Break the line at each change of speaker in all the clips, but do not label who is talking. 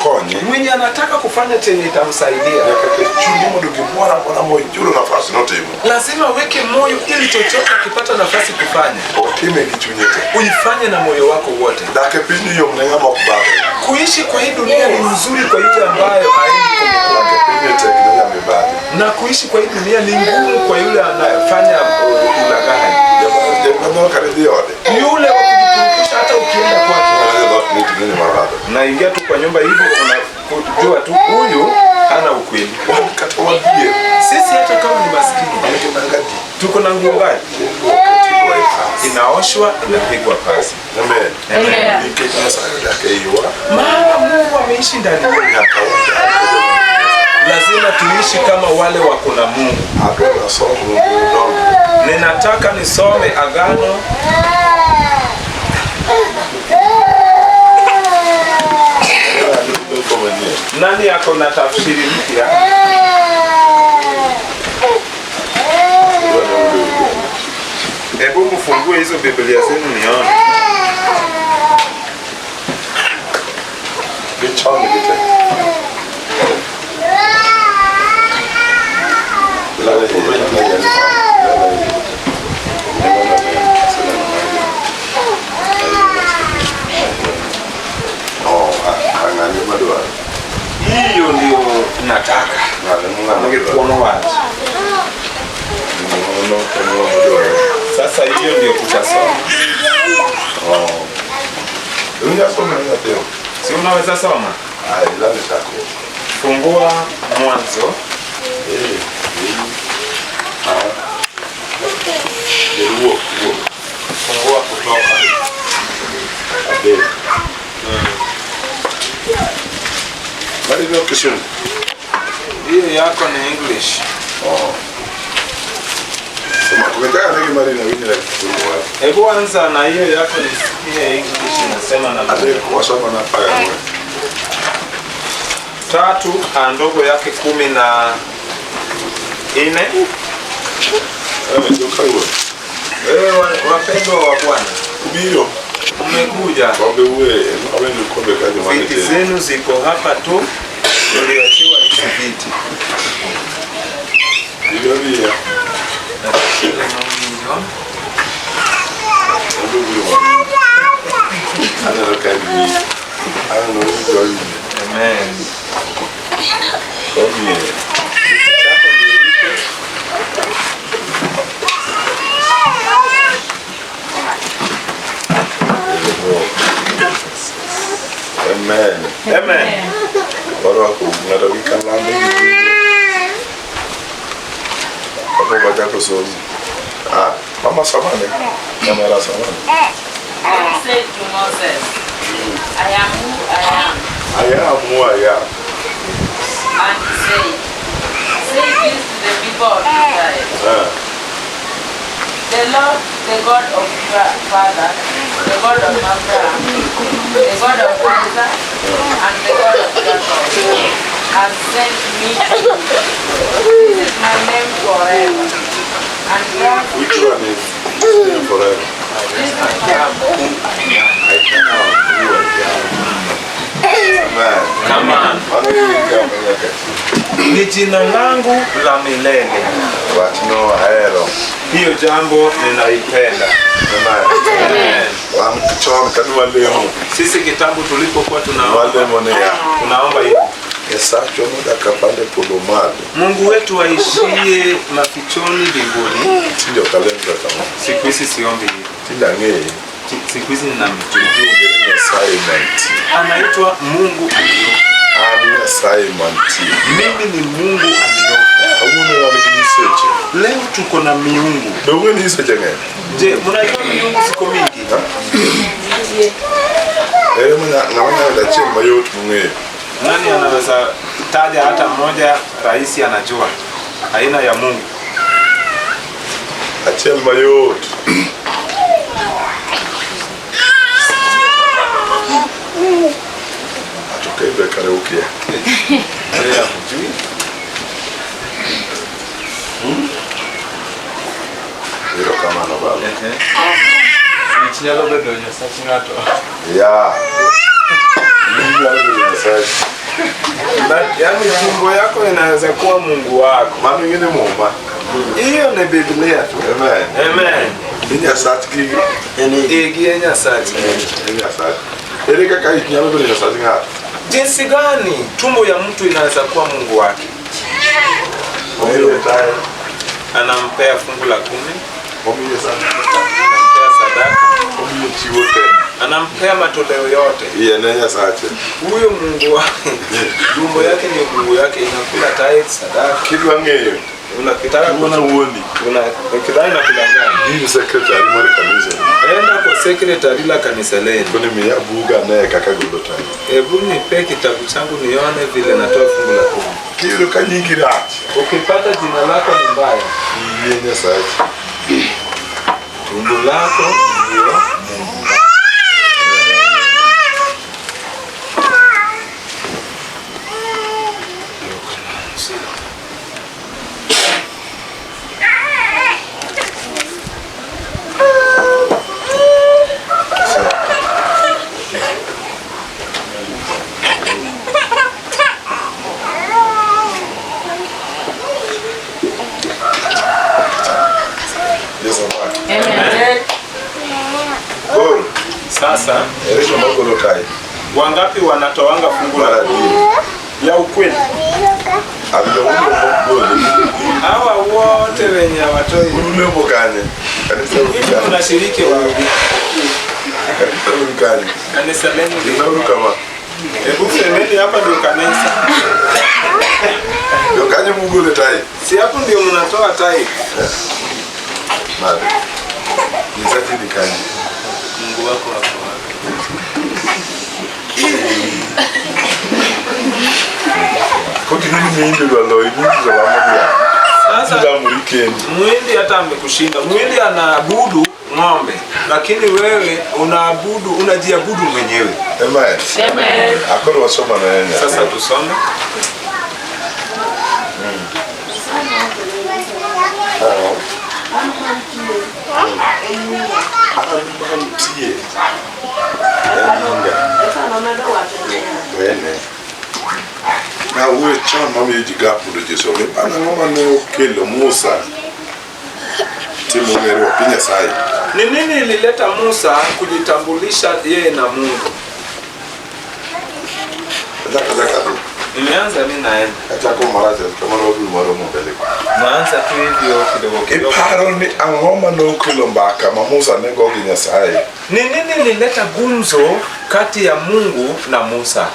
konye
Mwenye anataka kufanya chenye itamsaidia
nyaka ket chunye mondo gimoro amora moyudo nafas notimo
lazima aweke moyo ili chochote akipata nafasi kufanya
otime gi chunye te.
uifanye na moyo wako wote.
Dak e pinyni yom ne ng'ama ok badhe.
Kuishi kwa hii dunia ni nzuri kwa yule ambayo haendi kwa
Dak e pinyni tek ne ng'ama ibadhe.
Na kuishi kwa hii dunia ni ngumu kwa yule anayefanya ulaghai,
Joma kata idhi ode.
yule wa kujipurukusha. Hata ukienda kwake
Ng'ama dhoot ni tinene marado.
naingia tu kwa nyumba hivyo, unajua tu huyu hana ukweli.
Wan kata wadhier.
Sisi hata kama ni maskini
Wan gi nanga di.
tuko na nguo gani?
Iluoke tigoye pas.
Inaoshwa, inapigwa pasi.
Amen.
Amen.
Nikech Nyasaye odak e iwa,
Maana Mungu ameishi ndani yetu,
nyaka wadak ka joma
lazima tuishi kama wale wako na Mungu.
Adwa nasom mondo udongi.
Ninataka nisome Agano
Ndiko manyien.
Nani ako na tafsiri mpya?
Adwa ni uduge.
Hebu mfungue hizo Biblia zenu nione.
Gichon gi te. Lala iye, lala iye ni mama. Lala iye. Neno la neno, aseneno magi. Oh, ng'ani madwaro.
Hiyo ndio nataka.
Ng'ani ng'ano madwaro.
Ningekuona wazi.
Ng'ano en ng'ama madwaro.
Sasa hiyo ndio tutasoma.
Oh. Inyalo somo ne nyathino?
Si unaweza soma?
Ai, lala chako.
Fungua Mwanzo
Eh, eh. Ah. Wuok, wuok.
Fungua Kutoka.
3. Mari no Kisumu.
Hiyo yako ni English.
Oh. Sema kumetaka nini mari na winyi la Kisumu wapi?
Hebu anza na hiyo yako nisikie English inasema na
Adek wasoma na 14.
3 ndogo yake 14.
Eh, joka wuon.
Wewe wapendwa wa Bwana,
Ubiro.
mmekuja.
Kombe uwe, awendu kombe kanyo
Viti
mantie.
zenu ziko hapa tu, tuliachiwa hizi viti.
Ibiro biya. Kombe ubiro ma. Aneno ka gi. Aneno ni joyi.
Amen.
Komie.
Chako ndio hicho.
Amen.
Amen.
Warwako ng'ato gi kalambe gi buge. Kapok wachako somo. Ah, mama somane. Nyamera somane.
God said to Moses, I am who I am.
I am who I am.
And he said, say this to the people of Israel.
Ah.
The Lord, the God of your father, the God of Abraham, the God of Isaac, and the God of Jacob, has sent me to you. This is my name forever. And that
Which one is his name forever?
this is my
I am who I am. Amen.
Come on.
Mano e kama nyaka chieng'.
Ni jina langu la milele.
Wachno ahero.
Hiyo jambo ninaipenda.
Amen.
Amen.
Wan chon kane walemo,
Sisi kitambo tulipokuwa tunaomba,
walemo niya,
tunaomba hivi:
Nyasachwa modak apande polo malo.
Mungu wetu aishie mafichoni mbinguni.
Tinde ok alemga kama.
Siku hizi siombi hivi.
Tinde ang'eye.
Siku hizi ninamjua.
Iluonge ni Nyasaye mantie.
Anaitwa Mungu aliyoko.
An Nyasaye mantie.
Mimi ni Mungu aliyoko.
Kawuono wan gi nyiseche.
Leo tuko na miungu.
Be ung'e ni nyiseche ng'eny?
Je, mnajua miungu ziko mingi?
Ere ng'ama nyalo yudo achiel mayot mong'eyo?
Nani anaweza taja hata mmoja rahisi anajua aina ya Mungu?
Achiel mayot. Ato kebe kare ukia.
Je, hamjui?
Erokamano baba.
Wich nyalo bedo Nyasach ng'ato.
Ya. Inyalo bedo Nyasachi.
Na, yaani tumbo yako inaweza kuwa Mungu wako.
Mano ing'e ni muma.
Hiyo ni Biblia tu.
Amen.
Amen.
Gi Nyasachgi.
Igi e Nyasachgi.
E Nyasach. Ere kaka ich nyalo bedo Nyasach ng'ato?
Jinsi gani tumbo ya mtu inaweza kuwa Mungu wake?
Omiye tithe,
Anampea fungu la 10,
omiye sadaka,
anampea sadaka,
omiye chiwo te.
anampea matoleo yote.
Iye ne Nyasache.
Huyo Mungu wake, tumbo yake ndio Mungu yake, inakula tithe, sadaka.
Kidwa ng'eyo,
Unakitaka
wuona wuoni,
una ukidhani na kudanganya.
ir secretary mar kanisa.
Enda kwa secretary la kanisa lenu.
Koni miya buga ane kaka golo tithe.
Hebu nipe kitabu changu nione vile natoa fungu la 10.
Kiyudo ka nyingi rach,
Ukipata jina lako ni mbaya,
iye Nyasache.
tumbo lako ndio Mungu.
Yesu omaki.
Amen.
Koro,
Sasa
ere joma golo tithe?
wangapi wanatoanga fungu
Mar
la
adier.
ya ukweli?
Abiro mok golo.
Hawa wote wenye hawatoi,
Un ulemo kanye? Kanisa uru
hivi
kanye?
tunashiriki wapi?
Kanisa uru kanye?
Kanisa lenu liko
Gima uru kama.
Hebu semeni hapa ndio kanisa.
Jo kanye mugole tithe?
Si hapo ndio mnatoa tithe.
Nade. Nyasache ni kanye?
Mungu wako wako wapi?
Koro ni muhindi dwa loyi, muhindi to lamo dhiang'.
Sasa
Ilamori kendi.
muhindi hata amekushinda. Muhindi anaabudu ng'ombe, lakini wewe unaabudu, unajiabudu mwenyewe.
Amen.
Amen.
Akoro wasoma na yeye.
Sasa tusome.
An mantie e nyinga. Wene. Nawuoyo chon mamiyo ji gap mondo ji osom. An ang'o mane okelo Musa timo ng'eruok gi Nyasaye?
Ni nini ilileta Musa kujitambulisha yeye na Mungu?
Achako achako adhi.
Nimeanza mimi naenda.
Achako marach kamano wabiro waromo mbele.
Naanza tu hivyo kidogo kidogo.
Iparo ni ang'o mane okelo mbaka ma Musa ne go gi Nyasaye?
Ni nini ilileta gumzo kati ya Mungu na Musa?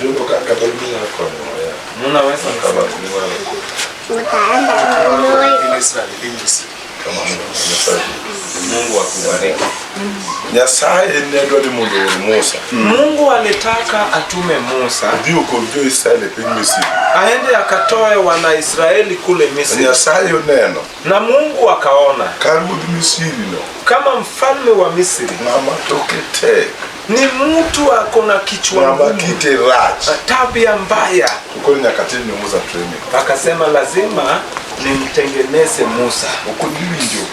Iyudo ka kata ginyalo konyowa ya.
Mnaweza
Kama kamano Nyasaye.
Mungu akubariki.
Nyasaye ne dwa ni mondo oor Musa.
Mungu alitaka atume Musa
Odhi ogol jo-Israel e piny Misri.
aende akatoe Wanaisraeli kule Misri,
Nyasaye oneno
na Mungu akaona
ka ruodh Misri no
kama mfalme wa Misri
ng'ama toke tek,
ni mtu ako na kichwa
ng'ama
ngumu,
kite rach.
tabia mbaya.
To koro nyaka timne Musa training.
Akasema lazima nimtengeneze Musa.
Ok odhi winjo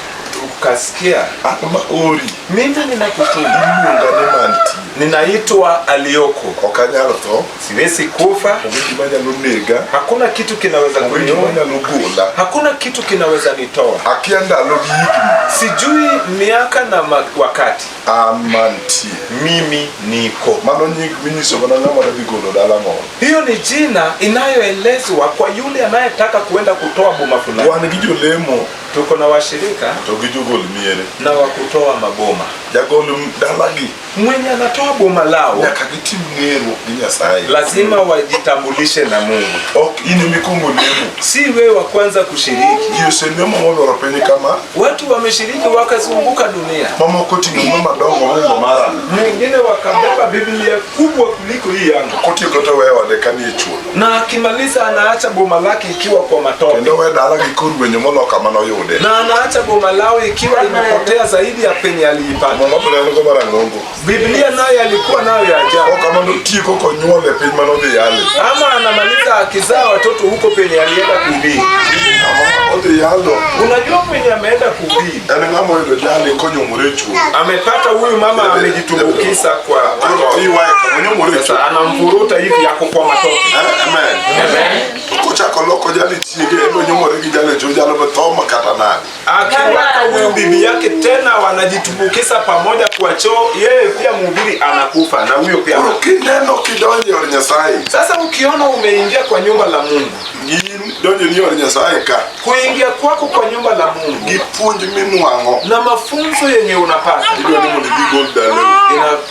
Ukasikia,
an ma ori
mimi ninakutuma,
iluonga ni mantie.
ninaitwa aliyoko,
Ok anyal tho,
siwezi kufa,
onge gima nyalo nega,
hakuna kitu kinaweza
onge gima
kuniua,
nyalo gola.
hakuna kitu kinaweza nitoa,
Akia ndalo gi higni,
sijui miaka na wakati,
an mantie.
mimi niko.
Mano nying minyiso mana ng'ama dwa dhi golo dala moro.
Hiyo ni jina inayoelezwa kwa yule anayetaka kuenda kutoa boma fulani.
Wan gi jolemo
Tuko na washirika
to gi jogol miere.
na wa kutoa maboma.
Jagol dalagi
Mwenye anatoa boma lao
nyaka gitim ng'eruok gi Nyasaye.
lazima wajitambulishe na Mungu.
Ok in ema ikwongo lemo.
Si wewe wa kwanza kushiriki.
Ji oselemo molworo piny kama,
Watu wameshiriki wakazunguka dunia,
mamoko oting'o muma madongo mohingo mara.
mwingine wakabeba Biblia kubwa kuliko hii yangu,
Kotieko to weyo ode ka nie chuodho.
na akimaliza anaacha boma lake ikiwa kwa matope,
Kendo we dalagi korwenyo molo kama noyude.
na anaacha boma lao ikiwa imepotea zaidi ya penye aliipata.
Muma to ne en go marang'ongo.
Biblia naye alikuwa nayo ya ajabu.
Ok kamano tieko konyuol e piny manodhi yale.
Ama anamaliza akizaa watoto huko penye alienda kuhubiri.
Ng'ama odhi yalo
Unajua mwenye ameenda kuhubiri
en ng'ama oyudo jali konyuomore e chwo.
amepata huyu mama amejitumbukiza kwa
Koro oywaye kama onyuomore e chwo.
sasa, anamvuruta hivi yako kwa matope.
Eh, Amen. Kochako loko jali chiege ebe onyuomore gi jali e chwo jalo be tho ma kata nade.
Akiwaka huyu bibi yake tena wanajitumbukiza pamoja kwa choo, yeye pia mhubiri anakufa na huyo pia.
Koro kineno kidonjo e od Nyasaye,
Sasa ukiona umeingia kwa nyumba la Mungu,
gin donjo ni od Nyasaye ka
kuingia kwako kwa nyumba la Mungu
gi puonj minwang'o
na mafunzo yenye unapata,
idwa ni mondo idhi gol dalau.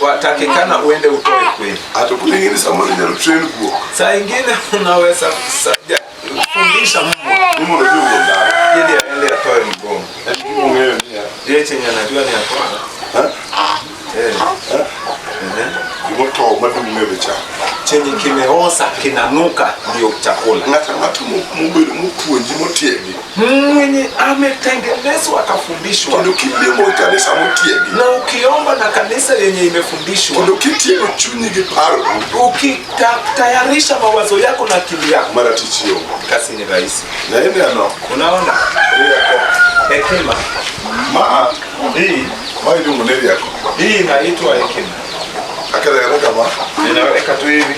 inatakikana uende utoe kweli.
Ato koro ing'e ni samoro inyalo train guok
Saa ingine unaweza fundisha mbwa
ni mondo odhi ogol dala.
ili aende atoe mgongo.
En gima ong'eyo niya,
Yeye chenye anajua ni atoa.
eh,
Eh.
gimotow madung' e wi cham.
Chenye kimeoza kinanuka ndio chakula.
Ng'ato ang'ata mobedo mopuonji motiegi
Mwenye ametengenezwa akafundishwa,
kendo kilemo e kanisa motiegi
na ukiomba na kanisa yenye imefundishwa,
kendo kitiego chunyi gi paro
ukitayarisha mawazo yako na akili yako,
mara tich yom.
kazi ni rahisi.
Ne ineno
Unaona
rieko
hekima
ma
hii,
ma iluongo ni rieko.
hii inaitwa hekima.
Akelere kama
Ninaweka tu hivi,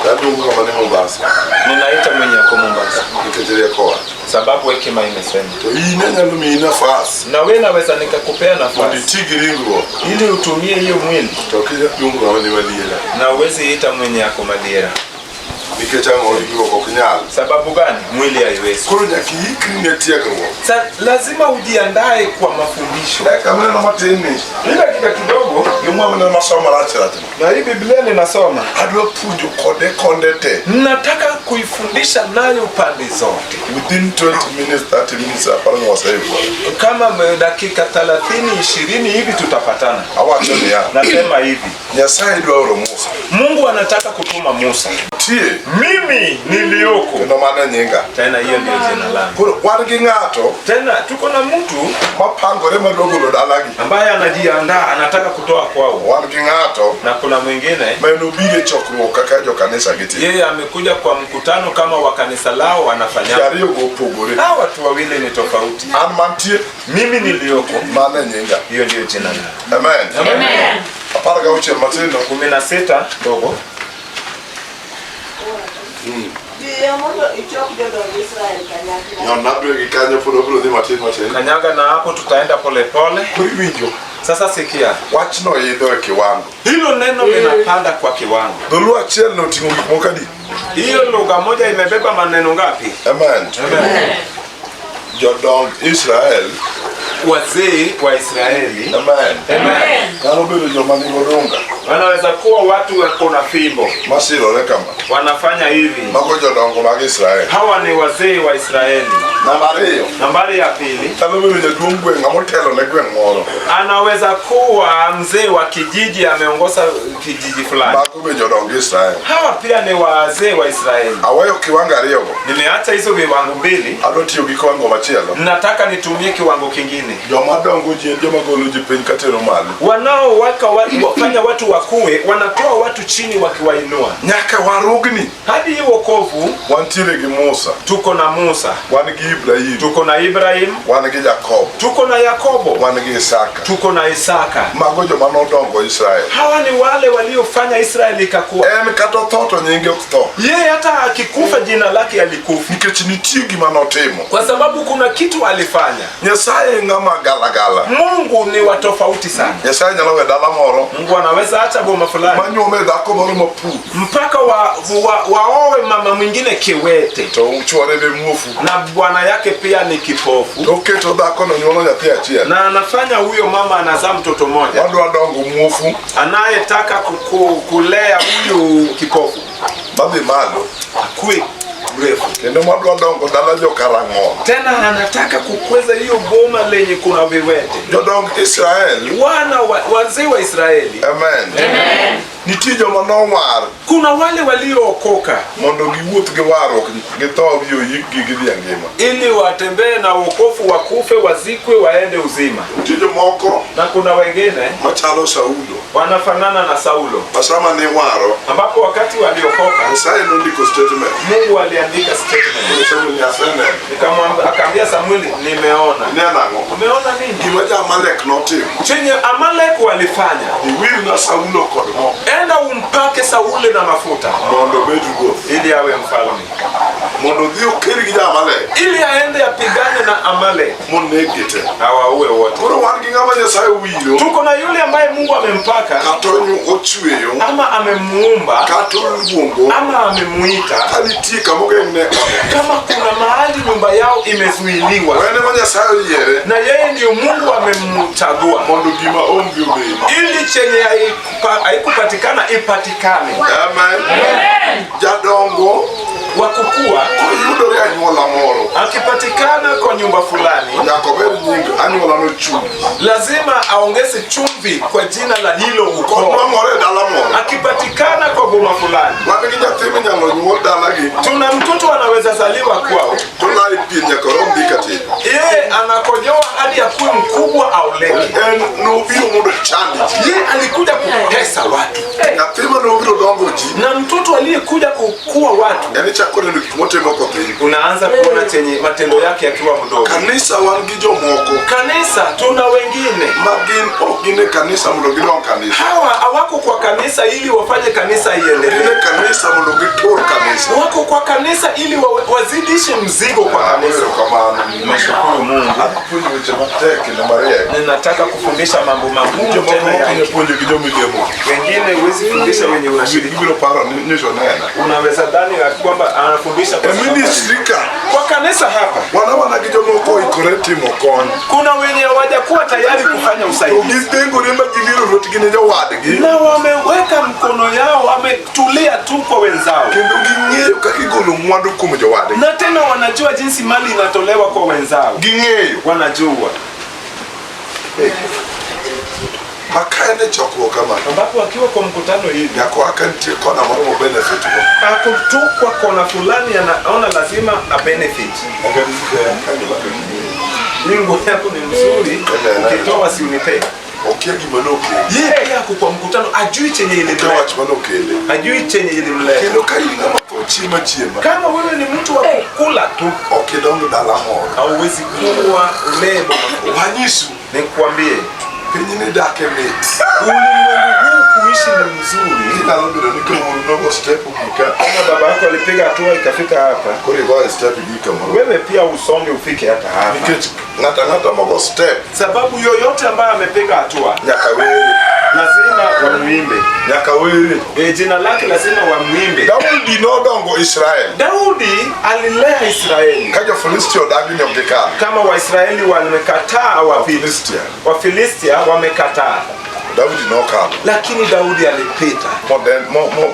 taluongo ng'ama ni Mombasa
ninaita mwenye ako Mombasa,
nikech rieko wacho.
sababu hekima imesema.
To in anyalo miyi nafas
Na wewe naweza nikakupea
mondo
nafasi
iti gi ringruok
ili utumie hiyo mwili,
to ok inyal luongo ng'ama ni madiera
na uwezi ita mwenye ako madiera.
nikech ang'o ringruok ok nyal.
Sababu gani? Mwili haiwezi.
Koro nyaka iikri ne tiegruok.
Sa, lazima ujiandae kwa mafundisho.
Dakika mineno matin ni
Ile dakika kidogo
gi mwa mineno masomo marach rach ni.
na hii Biblia ninasoma,
Adwa puonjo kode konde te
nataka kuifundisha nayo pande zote,
within 20 minutes 30 minutes aparo ni waseikore.
kama dakika 30 20 hivi tutapatana.
Awacho niya,
Nasema hivi,
Nyasaye dwa oro Musa.
Mungu anataka kutuma Musa,
Tie
mimi niliyoko
kendo mano e nyinga.
tena, hiyo ndio jina langu.
Koro wan gi ng'ato
Tena tuko na mtu
mapangore madwa golo dalagi.
ambaye anajiandaa, anataka kutoa kwao,
Wan gi ng'ato
na kuna mwingine
ma en obiro e chokruok kaka jokanisa gitimo.
yeye amekuja kwa mkutano kama wa kanisa lao
Ji
wanafanya.
ariyogo opogore.
Hawa watu wawili ni tofauti.
An mantie
Mimi niliyoko,
mano e nyinga.
hiyo ndiyo jina langu.
Amen.
Amen.
16 matindo.
16 ndogo.
Dhiyo mondo ichok jodong Israel kanyakla.
Nyon abiro gi kanyo pod wabiro dhi matin matin.
Kanyaga na hapo tutaenda polepole.
Koro iwinjo
Sasa sikia,
wachno idho e kiwango.
hilo neno linapanda kwa kiwango.
Dholuo achiel noting'o gik moko adi?
Hiyo lugha moja imebeba maneno ngapi?
Amen. Jodong Israel.
Wazee wa Israeli
Amen.
Amen.
Nyalo bedo joma nigi odunga
wanaweza kuwa watu wako na fimbo,
masirore kama.
wanafanya hivi.
Mago jodongo mag Israel.
Hawa ni wazee wa Israeli.
Namba ariyo.
Nambari ya pili,
Nyalo bedo jaduong' gweng' ng'ama otelo ne gweng' moro.
anaweza kuwa mzee wa kijiji, ameongoza kijiji fulani.
Mago be jodong Israel.
Hawa pia ni wazee wa Israeli.
Aweyo kiwango ariyogo.
Nimeacha hizo viwango mbili,
Adwa tiyo gi kiwango machielo.
nataka nitumie kiwango kingine.
Joma dongo ji en joma golo ji piny katero malo.
Wanaoweka wafanya watu wakuwe, wanatoa watu chini wakiwainua.
Nyaka warugni.
Hadi hii wokovu,
Wantiere gi Musa.
tuko na Musa,
Wan gi Ibrahim.
tuko na Ibrahim,
Wan gi Jakobo.
tuko na Yakobo,
Wan gi Isaka.
tuko na Isaka.
Mago joma nodongo Israel.
Hawa ni wale waliofanya Israeli ikakuwa.
En kata otho to nyinge ok tho.
Yeye hata akikufa jina lake alikufa,
Nikech nitie gima notimo.
kwa sababu kuna kitu alifanya.
Nyasaye ng'ama galagala.
Mungu ni wa tofauti sana.
Nyasaye nyalo we dala moro
Mungu anaweza acha boma fulani
manyuome dhako moro mapur
mpaka waowe mama mwingine kiwete
to chuore be muofu
na bwana yake pia ni kipofu,
to oketo dhakono nyuolo nyathi achiel.
na anafanya huyo mama anazaa mtoto mmoja
Wadwa dongo muofu
anayetaka kulea huyu kipofu
madhi malo
akue mrefu,
kendo madwa dongo dala jokarang'o.
tena anataka kukweza hiyo boma lenye kuna viwete.
Jodong Israel
Wana wazee wa Israeli
Amen. Nitie joma nowar
Kuna wale waliookoka
mondo giwuoth gi warruok githo bi oyikgi gidhi e ngima.
ili watembee na wokovu, wakufe, wazikwe, waende uzima.
Nitie jomoko
Na kuna wengine
machalo Saulo
wanafanana na Saulo,
ma sama ne waro
ambapo wakati waliokoka
Nyasaye nondiko statement.
Mungu aliandika statement.
Koro Samuel ni aseneno.
Akaambia Samueli, nimeona.
Ineno ang'o?
Umeona nini?
Gima ja-Amalek notimo.
Chenye Amalek walifanya,
Iwirna Saulo kod mo
enda umpake Sauli na mafuta
mondo obed ruoth.
ili awe mfalme,
Mondo odhi oker gi ja-Amalek
ili aende apigane na Amalek
moneg-gi te.
awaue wote.
Koro wan gi ng'ama Nyasaye owiro
Tuko na yule ambaye Mungu amempaka
kata ochweyo
ama amemuumba
kata oluongo
ama amemuita.
ka nitie kama ogeng'ne
Kama kuna mahali nyumba yao imezuiliwa,
en ema Nyasaye oyiere
na yeye ndiyo Mungu amemchagua
mondo gima onge obedi.
ili chenye haikupatikana ipatikane.
Amen. Jadongo
Wakukua
koyudore e anyuola moro
akipatikana kwa nyumba fulani,
nyaka obed nying anyuolano chumbi.
lazima aongeze chumvi kwa jina la hilo ukoo.
Konwang'ore e dala moro
Akipatikana kwa boma fulani,
wan gi nyathi minyalo nyuol dalagi
tuna mtoto anaweza zaliwa kwao,
tolae pien nyaka orom dhi katedo.
yeye anakojoa hadi akuwe mkubwa aoleke.
En nobiro mondo ochand ji.
Yeye alikuja kutesa watu,
Nyathi manobiro dongo ji
na mtoto aliyekuja kukua watu,
en ichako neno gik motimo kothin.
unaanza kuona chenye matendo yake akiwa mdogo.
Kanisa wan gi jomoko
Kanisa tuna wengine
ma gin ok gin e kanisa mondo gidong kanisa.
hawa hawako kwa kanisa ili wafanye kanisa
Gin
iendelee,
e kanisa mondo gitur kanisa.
wako kwa kanisa ili wazidishe mzigo kwa kanisa.
Erokamano.
Nashukuru Mungu,
Adhi puonjo weche matek kendo mariek.
ninataka kufundisha mambo magumu
Jomoko
tena
ok
ya
inyal puonjo gi jomilemo.
wengine. Huwezi fundisha wenye unashiriki,
Gibiro paro ni nyocha onena.
unaweza dhani ya kwamba anafundisha kwa
E
sababu-
ministry ka
kwa kanisa hapa
wan awana gi jomoko oikore timo kony.
kuna wenye hawajakuwa tayari kufanya
To
usaidizi
gidhengore ma giliro lwetgi ne jowadgi
na wameweka mkono yao, wametulia tu kwa wenzao,
kendo ging'eyo kaka igolo mwandu kuom jowadgi.
na tena wanajua jinsi mali inatolewa kwa wenzao,
Ging'eyo.
wanajua
Ma ka en e chokruok kama
ambapo wakiwa kwa mkutano hivi
nyako ka nitie kona moro mo benefit go.
ako tu kwa kona fulani, anaona lazima a benefit. Hii nguo yako ni mzuri, ukitoa si unipe.
Okia gima nokele.
Yeye pia ako kwa mkutano, ajui chenye
Okia
ilimleta,
wach manokele.
ajui chenye ilimleta.
Kendo ka in ng'ama tho chiemo achiema,
Kama wewe ni mtu wa kukula tu,
ok idong dala moro.
hauwezi kuwa ulee boma.
Wanyisu,
Nikwambie,
piny ni dake mit.
ulimwengu huu kuishi ni mzuri.
Inyalo bedo ni kawuono nogo step ogik ka,
Kama baba yako alipiga hatua ikafika hapa,
koro igoyo step igik kamoro.
wewe pia usonge ufike hata hapa,
Nikech ng'ato ang'ata mogo step
sababu yoyote ambaye amepiga hatua
nyaka were.
lazima wamuimbe.
Nyaka were.
E, jina lake lazima wamuimbe.
Daudi nodongo Israel.
Daudi alilea Israeli
Ka jo-Filistia odagi ni ok gikal.
kama Waisraeli wamekataa wapite,
Filistia.
Wafilistia wamekataa,
Daudi nokalo.
lakini Daudi alipita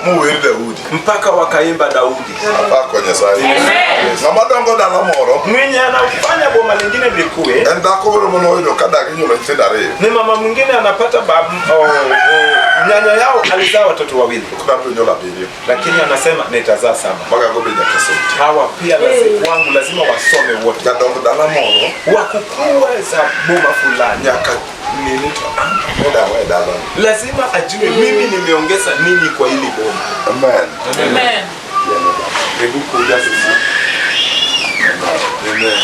Mower Daudi.
mpaka wakaimba Daudi.
Apako Nyasaye. Ng'ama dongo dala moro
Mwenye anafanya boma lingine likue
en dhako moro manoyudo ka dagi nyuolo nyithindo ariyo.
ni mama mwingine anapata nyanya yao alizaa watoto wawili,
Kudambe onyuolo abiriyo.
lakini anasema nitazaa saba.
Magago be nyaka som.
Hawa pia lazima, wangu lazima wasome wote,
Jadong dala moro
wakukua za boma fulani
nyaka ng'e ni to an amedo ang'o e dalani.
lazima ajue mimi nimeongeza nini kwa hili boma.
Amen.
Amen.
Hebu kuja sisi. Amen.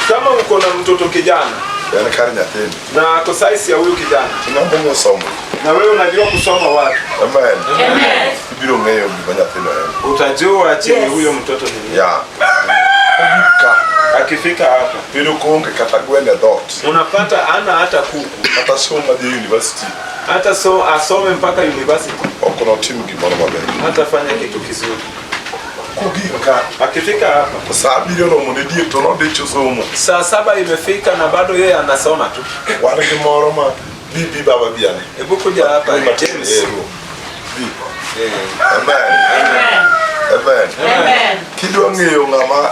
Kama uko na mtoto kijana
En kar nyathini.
na ako size ya huyu kijana
To ng'ama ong'e somo.
na wewe unajua kusoma wapi,
Amen.
Amen.
Ibiro ng'eyo gima nyathino en.
utajua chenye
Yes.
huyo mtoto ni nini.
Ya. Ogik ka.
Akifika hapa
Bedo koonge kata gweno e dhoot.
unapata ana hata kuku
Kata somo madhi e university.
hata so asome mpaka university
Ok notim gimoro maber.
hatafanya kitu kizuri.
Kogik ka.
Akifika hapa
To sa abiriyo oromo ne diek to nodich somo.
saa 7 imefika na bado yeye anasoma tu.
Wan gi moro ma bi bi baba bi ane.
Hebu kuja hapa James.
Ero. Bi.
Eh,
Amen.
Amen.
Amen.
Amen.
Kidwa ng'eyo ng'ama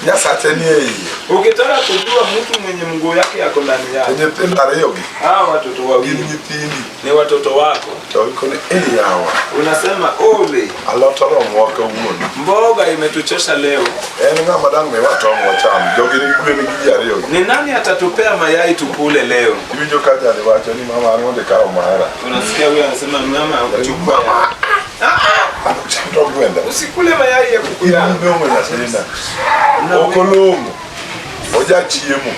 Nyasache ni e iye.
Ukitaka kujua mtu mwenye mguu yake yako ndani
To
yake,
nyithindo ariyogi
hawa watoto
gin
wawili
nyithindi.
ni watoto wako,
To ikone e yawa
unasema ole,
alot oromowa kawuono.
mboga imetuchosha leo.
En ng'ama dang' miwa tong' wacham. Jogi nigi gwen gi ji ariyogi.
Ni nani atatupea mayai tukule leo?
Iwinjo ka jali wacho ni mama an mondo ikaw mara.
Unasikia huyo anasema mama, chukua yai.
An ok cham tong gwenda.
Usikule mayai ya kuku yangu.
Ilong'o nyathina. Ok olong'o. Oja chiemo.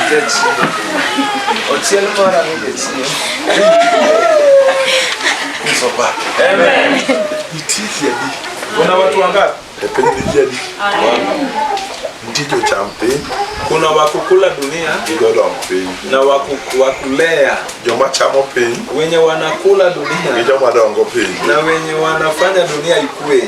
Jachien. Ochiel mara ni jachien.
Nyiso ba.
Amen.
Nitie ji adi?
Kuna watu wangapi?
E piny ni ji adi? Nitie jocham piny
Kuna wakukula dunia
gi jodong piny.
na wakulea,
Joma chamo piny
wenye wanakula
gi
dunia
joma dongo piny.
na wenye wanafanya dunia ikue.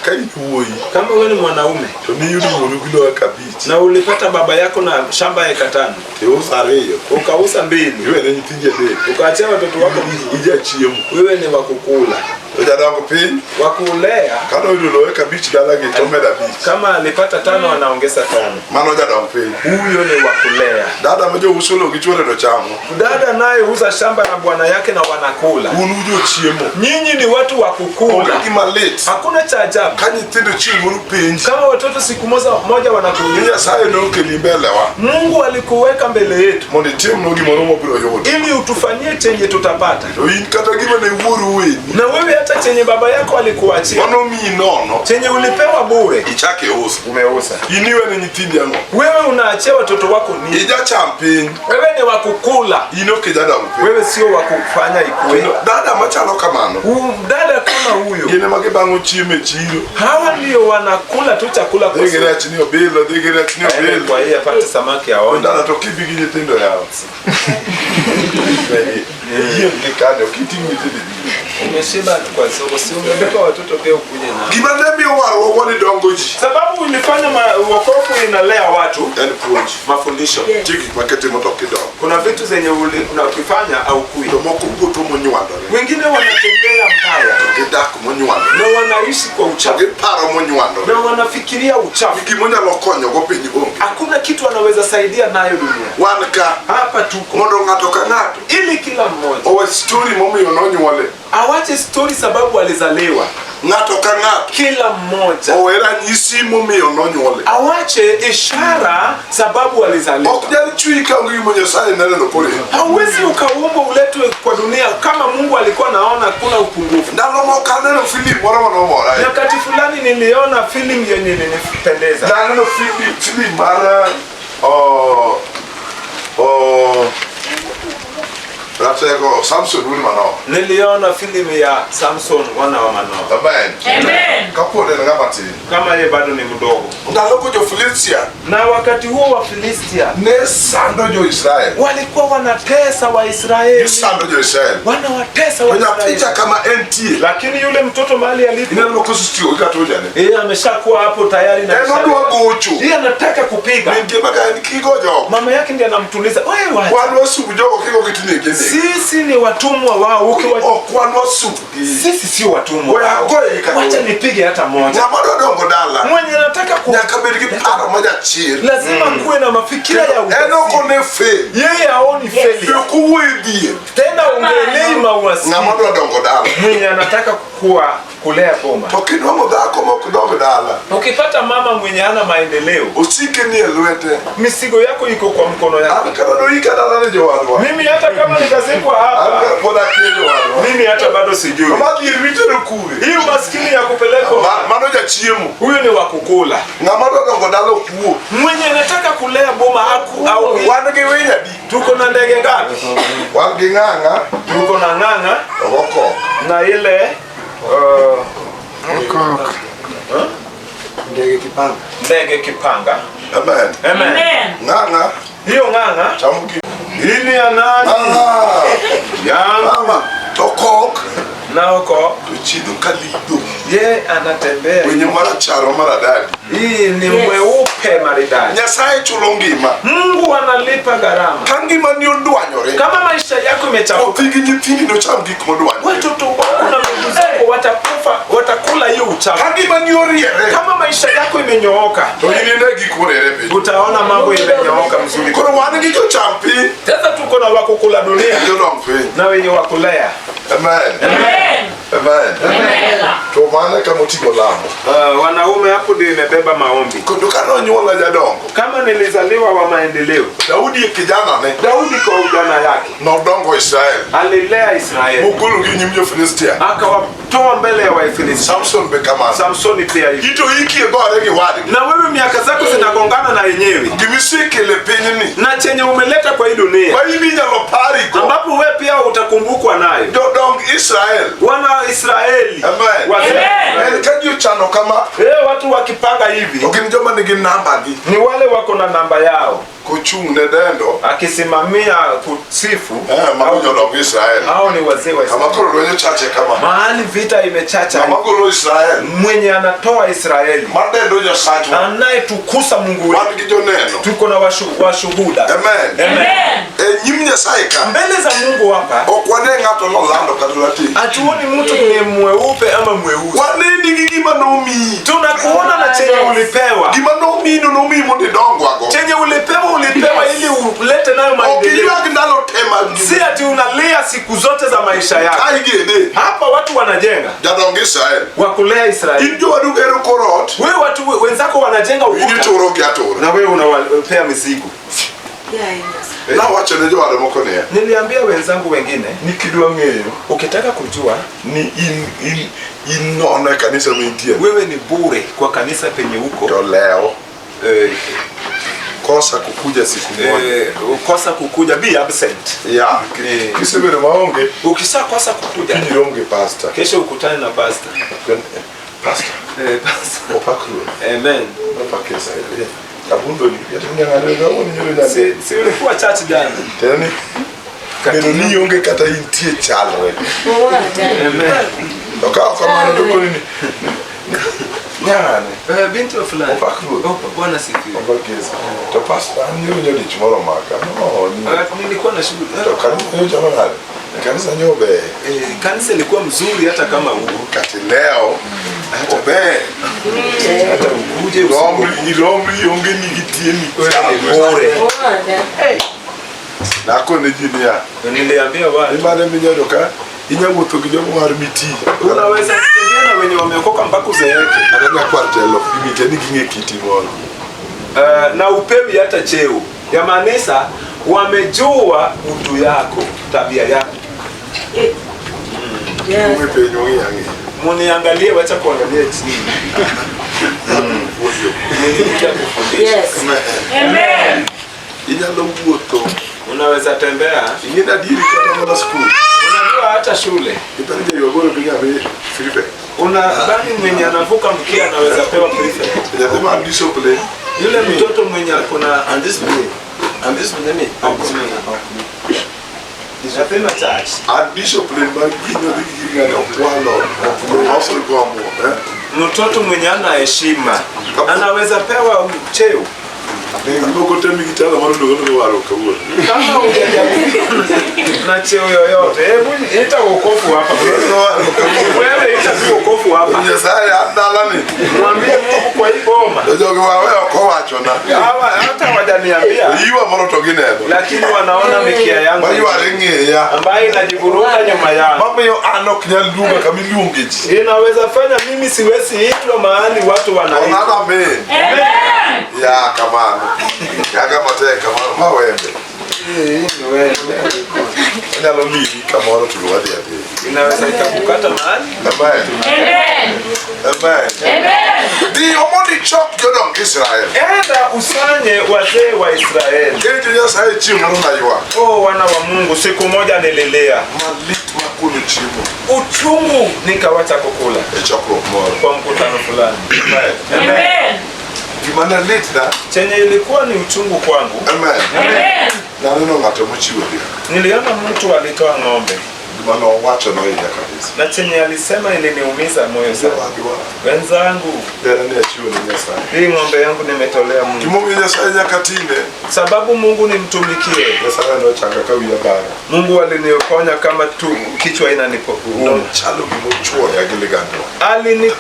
Ka in wuoyi
Kama wewe ni mwanaume
to niyudo wuonu gi lowo kabich
na ulipata baba yako na shamba eka 5
tiuso ariyo
ukauza 2
iwene nyithindi adek
ukaachia watoto wako,
ija chiemo
wewe ni wakukula,
to jadongo piny
wakulea.
kanoyudo lowo eka abich dalagi tomedo abich
Kama alipata 5 anaongeza 5,
mano jadong piny.
huyo ni wakulea.
Dada ma jouso lowo gi chuore to chamo.
Dada naye uza shamba na bwana yake na wanakula.
Un ujochiemo.
Nyinyi ni watu wa
Onge
kukula,
gima lit
hakuna cha ajabu
ka nyithindo chieng' moro penji
kama watoto siku moja
ni
wanakuuliza,
Nyasaye nokeli mbelewa
Mungu alikuweka mbele yetu
mondo itimnwa gimoro mobiro yudo.
ili utufanyie chenye tutapata,
To in kata gima ne wuoru weni
na wewe hata chenye baba yako alikuachia,
manomiyi nono
chenye ulipewa bure,
ichako iuso.
umeuza.
In iwene nyithindi ang'o?
Wewe unaachia watoto wako nini?
Ijacham piny.
Wewe ni wakukula,
In ok ijadong piny.
wewe sio wakufanya ikue.
Kendo dada machalo kamano
Dada kama huyo,
gin ema gibang'o chiemo e chiro.
hawa ndio wanakula tu chakula kwa
Dhi gi
soko.
rech ni obilo, dhi gi rech ni
Aende
obilo.
kwa yeye apate samaki aonje.
Dada to kibi gi nyithindo yawa. Yieng' gi kane ok iting' nyithindo e
Umeshiba kwa soko, si umebeba watoto pia ukuje nao.
Gima ne miyo warruok ni dongo ji
Sababu ilifanya wokovu inalea watu,
en puonj.
mafundisho.
Nitie gik makitimo to ok idong.
Kuna vitu zenye unakifanya au kui.
Jomoko wuotho monywandore.
Wengine wanatembea mbaya
Gidak monywandore.
na wanaishi kwa uchafu
Giparo monywandore.
na wanafikiria uchafu.
Gima onyalo konyogo piny onge.
Hakuna kitu anaweza saidia nayo dunia.
Wan ka
Hapa tuko
mondo ng'ato ka ng'ato
ili kila mmoja
owe stori momiyo nonyuole.
awache stori sababu alizaliwa.
Ng'ato ka ng'ato
Kila mmoja
owe ranyisi momiyo nonyuole.
awache ishara sababu alizaliwa.
Ok nyal chwi ka onge gima Nyasaye neneno kore.
Hauwezi ukaumbwa uletwe kwa dunia kama Mungu alikuwa anaona kuna upungufu.
Ndalo moko aneno filim moro manomora.
Nyakati fulani niliona filamu yenye ilinipendeza.
Naneno filim mar Ratego Samson wuod Manoa.
Niliona filamu ya Samson wana wa Manoa.
Amen.
Amen.
Kapod en ng'ama tin.
Kama yeye bado ni mdogo.
Ndalogo jo-Filistia
Na wakati huo wa Filistia
ne sando jo-Israel.
walikuwa wanatesa Waisraeli.
Gisando jo-Israel.
Wanawatesa
To nyathi
Waisraeli.
cha kama entie.
Lakini yule mtoto mahali alipo,
Ineno kosetiyo gi kata ojane.
yeye ameshakuwa hapo tayari na
En odwa gocho.
yeye anataka kupiga.
Min gi maka en kigo jogo.
Mama yake ndiye anamtuliza. Wewe wacha.
Wan wasumb jogo kigo gitinege negi.
Sisi ni watumwa wao. Ukiwa
Ok wan wasumbgi.
sisi sio watumwa.
Wewe
wao.
agoye kata
Wacha
wewe.
nipige hata moja.
Ng'ama dwa dongo dala
Mwenye anataka ku
nyaka bed gi paro majachir.
lazima kuwe na mafikira ya
En ok
ujasiri.
one fail.
Yeye haoni failure.
Ok owuo e dhier.
Tena ongelei mauasi.
Ng'ama dwa dongo dala.
Mwenye anataka kuwa kulea boma.
To kinwang'o dhako mok dong dala,
Ukipata mama mwenye hana maendeleo,
osike ni e lwete.
misigo yako iko kwa mkono yako.
An kata noika dala ni jowadwa.
Mimi hata kama nitazikwa
An
hapa,
ka pod akia jowadwa.
mimi hata bado sijui.
Ma dhier mitero kure.
Hii umaskini ya kupelekwa,
Mano jachiemo.
huyo ni wa kukula.
Ng'ama dwa dongo dala ok wuo.
Mwenye anataka kulea boma aku au
Wan gi winy adi?
tuko na ndege ngapi?
Wan gi ng'ang'a
Tuko na ng'ang'a
to gokok.
na ile
Ndege kipanga.
ndege kipanga.
Amen.
Amen.
Amen.
Ng'ang'a
Hiyo ng'ang'a
chamo gi
hii ni ya nani?
Ng'ang'a.
Yangu
Mama to kok
na oko
to chidho ka lidho.
Ye anatembea.
Winyo marachar ma maradadi.
Hii ni mweupe maridadi.
Nyasaye chulo ngima.
Mungu analipa gharama.
Ka ngimani odwanyore,
Kama maisha yako imechafuka,
kothi gi nyithindi nocham gik modwanyore.
watoto wako na ndugu zako watakufa, watakula hiyo uchafu.
Ka ngimani oriere,
Kama maisha yako imenyooka,
to inine gik moriere piny.
utaona mambo imenyooka mzuri.
Koro wan gi jocham piny,
Sasa tuko na wakukula dunia
jodong piny.
na wenye wakulea.
Amen. Amen. To mano e kama oting'o lamo.
Wanaume hapo ndio imebeba maombi.
Kendo ka nonyuola jadongo,
Kama nilizaliwa wa maendeleo,
Daudi e kijanane
Daudi kwa ujana yake
nodongo Israel.
alilea Israeli,
Mogologi e nyim jo-Filistia.
akawatoa mbele ya Waifilisti.
Samson be kamano.
Samsoni pia hivyo.
Ito iki e gore gi wadgi.
Na wewe miaka zako zinagongana na yenyewe
Gimisekelo e pinyni
na chenye umeleta kwa hii dunia,
ma in inyalo parigo.
ambapo wewe pia utakumbukwa nayo.
Jodong Israel.
Wana wa Israeli
Amen.
Wazee.
En ka ji ochano kama
Watu wakipanga hivi
to gin joma nigi namba gi
ni wale wako na namba yao,
kochung' ne dendo
akisimamia kusifu
mago jodong Israel.
hao ni wazee wa
Kama
Israeli.
koro lweny ochache kama.
Mahali vita imechacha,
Kama golo Israel.
mwenye anatoa Israeli,
Madendo Nyasachwa.
anayetukusa Mungu wetu,
Wan gi joneno.
tuko na washuhuda.
Amen. E nyim Nyasaye ka
Mbele za Mungu hapa
ok wane ng'ato nolando kata rateng'.
hatuoni mtu ni mweupe ama mweusi,
Waneni gi gima nomiyi.
tunakuona na chenye ulipewa.
Gima nomiyi no nomiyi mondo idongwago.
Chenye ulipewa, ulipewa ili ulete nayo
Ok
maendeleo,
iywag ndalo te mag
si ati unalia siku zote za maisha yako.
Ka igede
Hapa watu wanajenga
jadong Israel.
wakulea Israeli,
In jowadu gero kor ot,
wewe watu wenzako wanajenga
in
ukuta
ituro gi atura.
na wewe unawapea mizigo.
Nawacho ne jowadu moko niya,
Niliambia wenzangu wengine,
ni kidwa ng'eyo
ukitaka kujua
ni in nono e kanisa mintie
wewe ni bure kwa kanisa penye uko
to lew kosa kukuja siku moja.
Kosa kukuja, be absent.
Ya, kisebedo maonge,
Ukishakosa kukuja
kiny irom gi pastor.
kesho ukutane na pastor.
Pastor,
Pastor.
opak ruoth.
Amen.
Opak Nyasaye. Abundo ni, nyang'ane kawuono nyoro nyande.
Si ulikuwa church jana?
Tena ni bedo ni ionge kata intie chalre.
Amen.
To ka ok kamano to koni ni nyang'ane
Binti wa fulani.
opak ruoth.
Oh, Bwana sifiwe.
Opak Yesu. To pastor an nyoro nyodich moro maka. No, ni
Nilikuwa na shughuli.
to kanisa nyocha manade. Kanisa nyo ber.
Kanisa ilikuwa mzuri hata kama huko.
Kati leo ober.
Hata ukuje
Iromri ionge nigi tieni
Wewe ni
chalre.
bure.
Nakone ji niya,
Niliambia watu
imane minyalo ka inya wuotho gi jogo mar miti.
unaweza kutembea na wenye wameokoka mpaka uzeeke.
Kata nyakwar telo ok gimite ni ging'e kiti moro.
Na upewi hata cheo. Yamaanisha wamejua utu yako, tabia yako.
Ung'e piny ung'i ang'iya.
Muniangalie, wacha kuangalia chini. Nilikuja kufundisha.
Inyalo wuotho.
Unaweza tembea.
Ing'e ni adieri kata mana skul.
Unajua hata shule.
Iparo jaywa goro gi nyathi prefect.
Unadhani mwenye anavuka mkia anaweza pewa prefect?
Nyathi man discipline.
Yule mtoto mwenye akona Nasema church.
An discipline mar gino dhi gi ng'ato okwalo ok gombo.
Mtoto mwenye ana heshima anaweza pewa cheo.
Moko te nigi tala mar luongo ni waro kawuono.
Kama hujajaribu na cheo yoyote, hebu ita wokovu hapa. Wewe ita tu wokovu hapa.
Nyasaye an dalani.
Mwambie Mungu kwa hii boma.
To jogi wawe ok owachona.
Hawa hata hawajaniambia,
Iwa moro to gineno.
lakini wanaona mikia yangu
Mayware ng'eya.
ambayo inajivuruta nyuma yangu.
Mamiyo an ok nyal luonga kama iluonge ji.
Inaweza fanya mimi siwezi itwa mahali watu wanaitwa.
Onana amen. Ya kamano. Yaga matek kamano ma wembe. Onyalo limi kamoro to wadhi adhi.
Inaweza ikakukata mahali.
Amen. Amen. Dhiyo mondo ichok jodong Israel.
Enda usanye wazee wa Israeli.
Ee jo Nyasaye chieng' moro naywak.
Oh, wana wa Mungu, siku moja nililia
Malit makuno chiemo
uchungu, nikawacha kukula
e chokruok moro.
kwa mkutano fulani.
Amen. Gima ne litna,
Chenye ilikuwa ni uchungu kwangu,
amen. Naneno ng'ato mochiwo dhiang'.
niliona mtu alitoa ng'ombe.
Gima nowacho nohinya kabisa.
Na chenye alisema iliniumiza moyo sana.
Jowadwa,
Wenzangu,
dera ni achiwo ne Nyasaye.
hii ng'ombe yangu nimetolea Mungu,
Gimomiyo Nyasaye nyaka tine,
sababu Mungu nimtumikie.
Nyasaye nochanga ka wiya bara.
Mungu aliniokonya kama tu kichwa inanipouma.
Nochalo gimochuoya gi ligangla.
Alini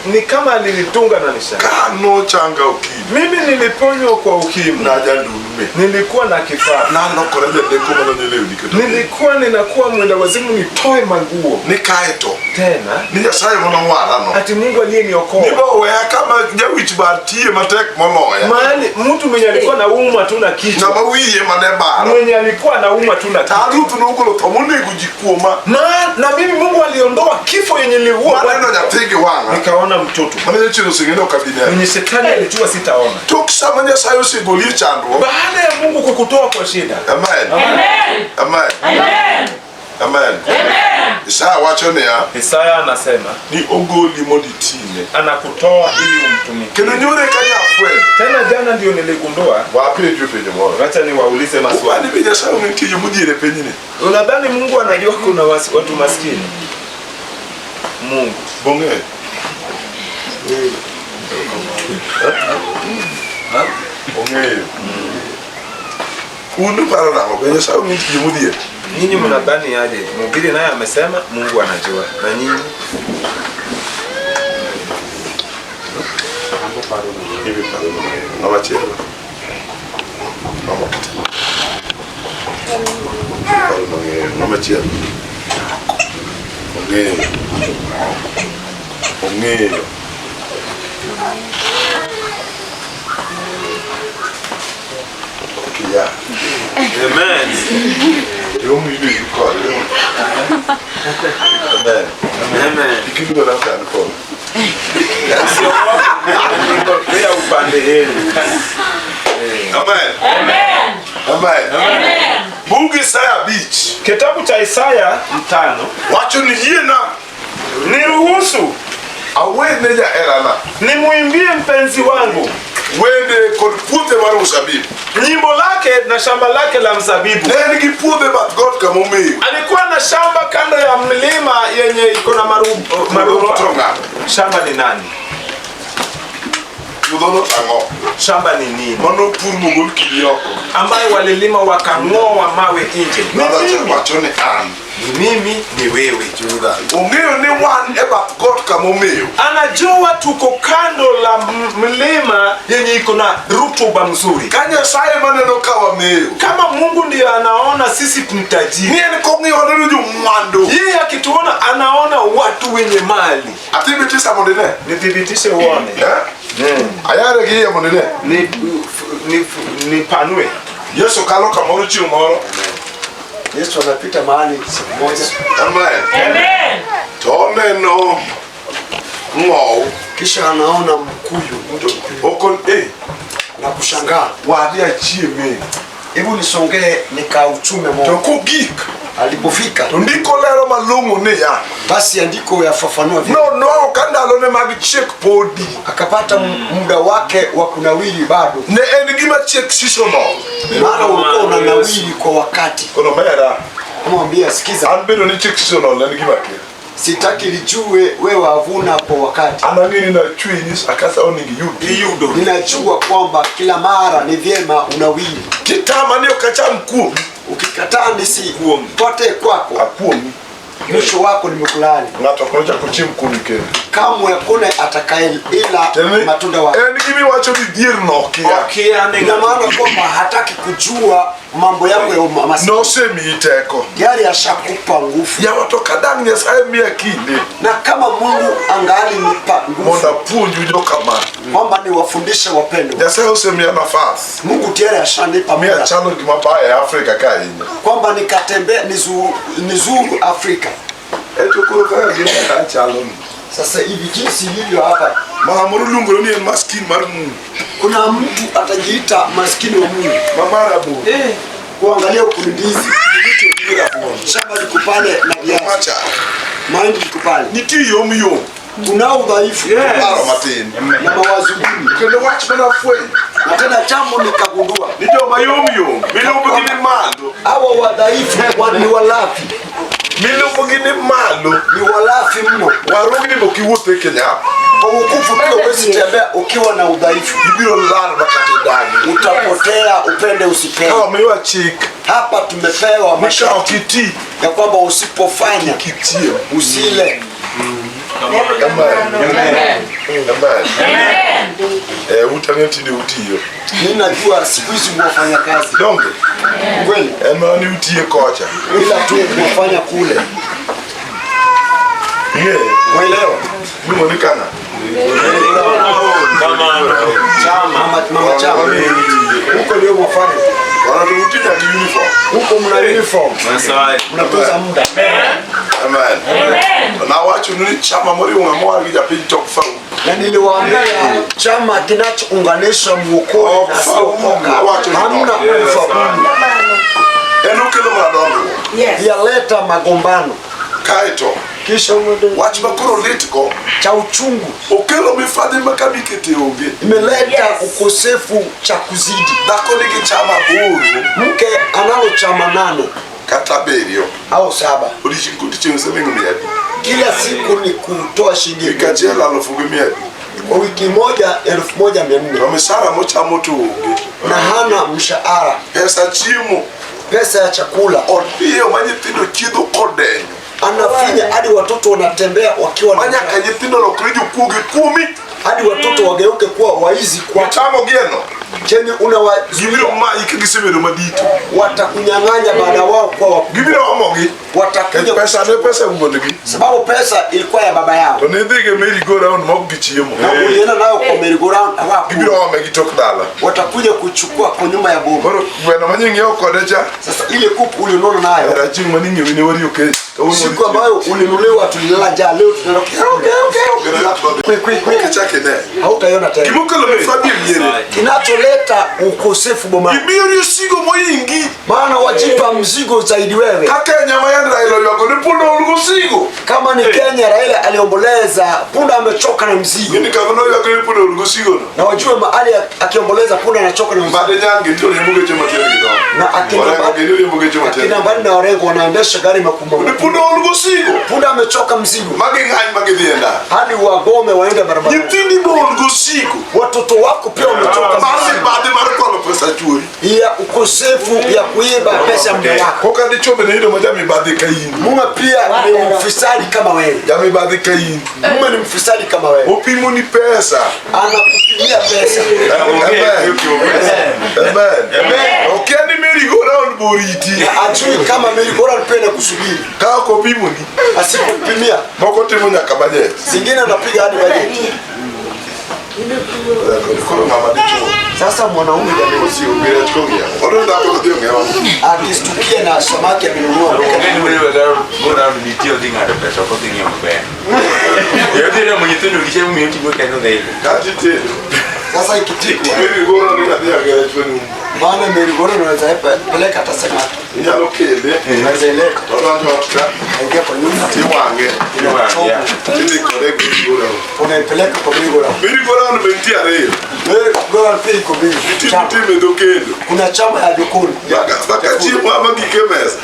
ni kama alinitunga na nishani.
Ka nochanga okimi,
Mimi niliponywa kwa ukimwi,
najandume.
nilikuwa na kifaa,
Nalokora jadeko manonyo lewni kata.
nilikuwa ninakuwa mwenda wazimu, nitoe manguo
Ni kaeto,
tena,
ni Nyasaye manowarano.
ati Mungu aliyeniokoa
Niboweya kama jawich bar tiye matek moloya.
mahali mtu mwenye alikuwa naumwa tu na kichwa,
Ng'ama wiye mane baro.
mwenye alikuwa naumwa tu na kichwa
Taruth nogolo tho monego ji kuoma.
na mimi Mungu aliondoa kifo yenye niliua,
Maneno nyathi gi wang'a.
nikaona mtoto
Mane jachien oseng'e ni ok abi neno.
mwenye shetani alijua sitaona.
Tok sama Nyasaye osegoli e chandruok.
Baada ya Mungu kukutoa kwa shida,
Amen. Amen. Amen. Isaya wacho niya
Isaya anasema
ni ogoli mondo itine.
anakutoa ili umtumikie.
Kendo nyore ka nyafwenyo.
Tena jana ndio niligundua,
Wapenjo penjo moro.
wacha niwaulize maswali.
Upani be Nyasaye ong'e nitie jomodhier e pinyni.
Unadhani Mungu anajua kuna watu maskini? Mungu
Bong'eyo. Ong'eyo. Un uparo nang'o? Be Nyasaye ong'e nitie jomodhier?
nyinyi mnadhani aje? Mhubiri naye amesema Mungu anajua, na nyinyi
Ibi paro nang'o? Ng'ama chielo? Mama kata. Paro nang'eyo. Ng'ama chielo? Ong'eyo. Ong'eyo. Okiya.
Amen.
Yomi yudo kode. Amen.
Amen.
Kik iluora ka an kode.
Niko upande yenu.
Amen. Amen. Bug Isaya 5
Kitabu cha Isaya 5
wacho ni yiena
niruhusu
awene jaherana
nimwimbie mpenzi wangu
wende kod puothe mar mzabibu.
nyimbo lake na shamba lake la mzabibu.
Ne en gi puothe bath got kama omew.
Alikuwa na shamba kando ya mlima yenye iko na
Puodhono
maruba.
to ng'a?
Shamba ni nani?
Puodhono to ang'o?
Shamba ni nini?
Mano pur mogol kidi oko.
Ambayo walilima wakang'oa mawe nje. Ni
Ng'ato achiel
mimi.
wacho ni an.
Ni mimi, ni wewe.
Ong'eyo ni wan e bath got kama omew.
Anajua tuko kando la mlima yenye iko na rutuba mzuri.
Ka Nyasaye maneno ka wamew.
Kama Mungu ndiyo anaona sisi ni tajiri,
Ni en kong'iyo waneno jomwandu.
yeye akituona anaona watu wenye mali.
Athibitisha mondo ine.
Nithibitishe uone.
Eh? Ayare gi iye mondo ine.
Nipanue.
Yesu kalo kamoro chieng' moro.
Yesu anapita mahali siku moja,
Amen. To oneno ng'owu.
kisha anaona mkuyu
To okon
na kushangaa,
wadhi achieme.
hebu nisongee nikauchume
To
moja.
kogik
Alipofika
to ndiko lero malong'o niya
basi andiko yafafanua vyema,
nonwang'o ka ndalone mag chiek podi
akapata muda wake wa kunawiri bado,
ne en gima chiek seasonal.
maana ulikuwa unanawiri kwa wakati.
Kono mera
Amwambia, sikiza,
an bedo ni chiek seasonal en gima ker.
sitaki lijue wewe wavuna kwa wakati.
An ang'e ni nachwe akasa onego iyud.
Iyudo.
Ninajua kwamba kila mara ni vyema unawiri,
Kitama ni ok acham kuomi.
ukikataa nisipate kwako,
Akuomi.
mwisho wako nimekulaani.
Ng'ato ok nochak ochiem kuomi kendo.
Kamwe hakuna atakaye ila matunda wako.
En gimiwacho ni dhier nokia.
Okia ni
Ina maana kwamba hataki kujua mambo yako ya maskini.
Nosemiyi teko.
Tayari ashakupa nguvu,
Yawa to kadang' Nyasaye miya kinde
na kama Mungu angali nipa
mondo
nguvu
apuonju jokama.
kwamba niwafundishe wapendwa,
Nyasaye osemiya nafas.
Mungu tayari ashanipa
Miya
muda
chalo gima baya e Afrika ka ahinya.
kwamba nikatembea nizuru Afrika.
Eto koro kaka gima ka chalo ni.
Sasa hivi jinsi ilivyo hapa,
Mama moro luongore ni en maskin mar Mungu.
kuna mtu atajiita maskini wa Mungu.
Ma marabolo.
Kuangalia huku ni ndizi,
Duto ni rabuon.
shamba liko pale na viazi,
Macha.
mahindi liko pale.
Nitie yom yom.
Kunao udhaifu
Paro matin.
na mawazo gumu,
Kendo wach mana fwenyo.
Na tena jambo nikagundua,
Ni joma yom yom milumb gi ni malo.
hawa wadhaifu ni walafi,
Milumb gi ni malo.
ni walafi mno.
Warugni bok iwuotho e Kenya.
Kwa wokovu pia huwezi tembea ukiwa na udhaifu,
Ibiro lal makata idagi.
utapotea upende usipende.
Ka omiwa chik
Hapa tumepewa
ni ka
masharti
ok iti
ya kwamba usipofanya
kik ichiem.
usile.
Amen.
Amen.
Amen. Utang'e tinde utiyo.
Mimi najua siku hizi mwafanya kazi
Donge?
kweli,
En mana ni utiye kocha.
ila tu mwafanya kule,
Ing'eyo?
mwelewa
Iluongo ni kang'a?
mama chama huko ndio mwafanya
Kono to uti nyaka uniform.
huko, mna uniform, mnatunza muda.
Amen. To nawachonu ni chama moriwo ng'ama owar gi japiny to ok faul.
Na niliwaambia chama kinachounganisha muokoe na asiokoka hamna ufaulu,
En okelo mana dongruok.
yaleta magombano,
Kaeto
kisha
wach ma koro lit go
cha uchungu
okelo mifadhi ma kamikete onge.
imeleta ukosefu cha kuzidi.
Dhako nigi chama aboro
Mke analo chama 8
kata 7
au 7,
odiochieng' kodiochieng' oseming'o 500.
kila siku ni kutoa shilingi
Wik achiel 1,500.
kwa wiki moja 1400
To misara mochamo to onge.
na hana mshahara,
Pesa chiemo
pesa ya chakula
odiyo ma nyithindo chiedho kodenyo.
anafinya hadi watoto wanatembea wakiwa
Ma
na
nyaka nyithindo lokre jokuoge kuomi.
hadi watoto wageuke kuwa waizi kwa
Gichamo gieno.
chenye unawazuia,
Gibiro mayi ka gisebedo madito.
watakunyang'anya baada wao kuwa wakubwa,
Gibiro omogi.
watakuja
Pesa ne pesa wuon-gi.
sababu pesa ilikuwa ya baba yao
To ne idhi gi merry go round mok gichiemo.
na ulienda nayo kwa merry-go-round, hawaku
Gibiro ome gi tok dala.
watakuja kuchukua kwa nyuma ya boma.
Koro gweno manying'iewo kode cha.
Sasa ile kuku ulinunua nayo
Hera chieng' maning'iewe ne wario kech. Kawuono
siku ambayo ulinunuliwa tulilala njaa, leo tunaenda kwe kwe kwe,
Kichak ine.
hautaiona tena.
Gimokelo mifadhi e miere.
Kinacholeta ukosefu bomani,
Gimiyo osigo moingi.
maana wajipa mzigo zaidi wewe.
Kaka e nyama yan Raila oywago ni punda ol gosigo.
Kama ni Kenya, Raila aliomboleza, punda amechoka na mzigo,
Gini kama noywago ni punda ol gosigo no.
na wajue mahali akiomboleza punda anachoka na mzigo,
Mbade nyange nitie riembo geche matindo gi dongo.
na akina
Orengo gini riembo geche matindo.
akina mbali na Orengo wanaendesha gari makubwa.
Ni punda ol gosigo.
Punda amechoka mzigo,
Magi ng'any magi dhi e ndara.
hadi wagome waende barabarani.
Nyithindi be ol gosigo.
Watoto wako pia wamechoka
Mar
mzigo
mibadhi mar kwalo pesa chuori.
ya ukosefu ya kuiba pesa ya mume wako.
Koka dichuo bende iyudo ma jamibadhi ka in.
Mume pia ni mfisadi kama wewe,
Jamibadhi ka in.
mume ni mfisadi kama wewe,
Opimoni pesa.
anakupimia pesa.
Amen. Amen. Okia ni merry go round boriti.
Na ajui kama merry-go-round pia inakusubiri,
Ka ok opimoni.
asikupimia
Moko timo nyaka budget.
zingine anapiga hadi bajeti.
Koro ng'ama dichuo.
Sasa mwanaume jamii
Osiewo gi rech kong'iewo. Odwa dhako to dhi ong'iewo.
akistukia na samaki amenunua
Kati itedo.
sasa ikitikwa,
Merry go round idhi adhiya gi rech manumu.
maana merry-go-round unaweza peleka hata samaki,
Inyalo kele.
unaweza ileta
Todonjo ot ka.
ingia kwa nyumba,
Tiwang'e.
inachoma,
Tidhi kode e merry go round.
unaipeleka kwa merry-go-round.
Merry go round be nitie ariyo.
Merry-go-round pia iko mbili.
Nitie
Chama.
nitie medho kendo.
Kuna chama ya jokoni,
Mpaka chiemo ama gik e mesa.